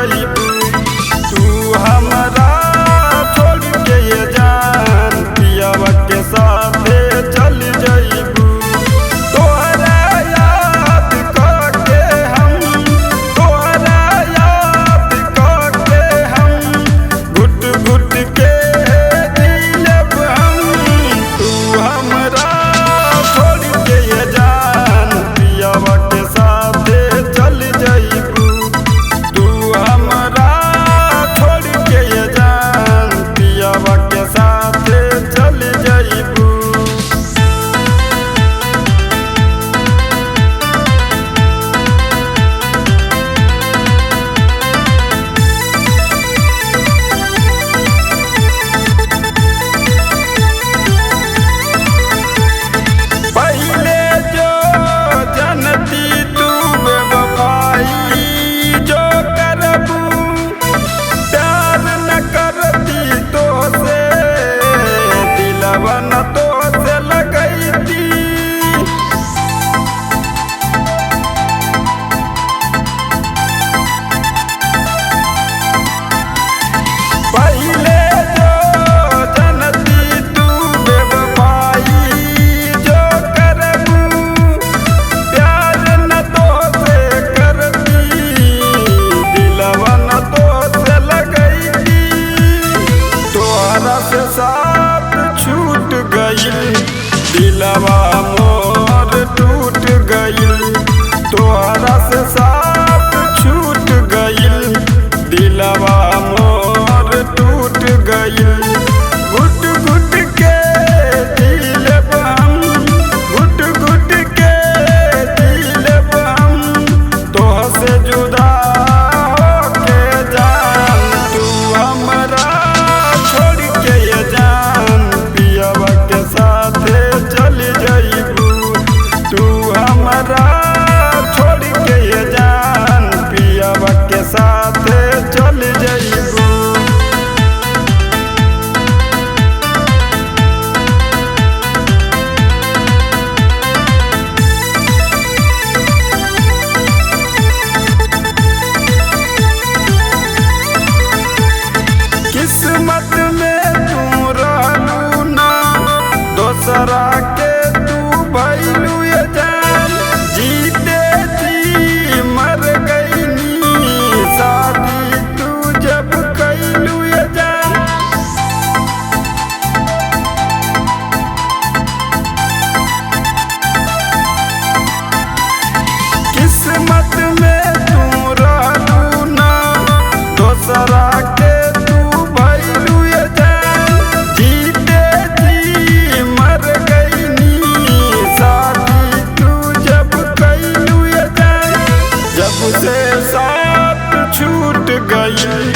जइबू। तू हमरा छोड़ के ये जान पियवा के साथे चल जइबू। तोहरा याद करके हम, तोहरा याद करके हम घुट घुट के जीलब हम। तू हमरा छोड़ के ये जान पियवा के साथे चल जइबू। तू हमरा छोड़ के ये जान पियवा के साथे चल जइबू। पहले जो जनती तू बेवफाई जो करबू, प्यार न करती तो से दिलवा न तो से लगैती। पहले जो जनती तू बेवफाई जो करबू, प्यार न तो से करती दिलवा न तो से लगैती। तोहरा से साथ छूट गइल दिलवा मोर टूट गइल। तोहरा से साथ छूट गइल दिलवा मोर टूट गइल। घुट घुट के जीलब हम, घुट घुट के जीलब हम, तोहसे जुदा होके जान। तू हमरा छोड़ के ये जान पियवा के साथे चल जइबू। तू हमरा छोड़ के ये जान पियवा के साथे चल जइबू। किस्मत में तू रहलू ना दोसरा के तू भइलू ये जान। जीते जी मर गइनी शादी तू जब कइलू ये जान। किस्मत में तू रहलू ना दोसरा के तू भइलू ये जान। जीते जी मर गइनी शादी तू जब कइलू ये जान। जब से साथ छूट गइल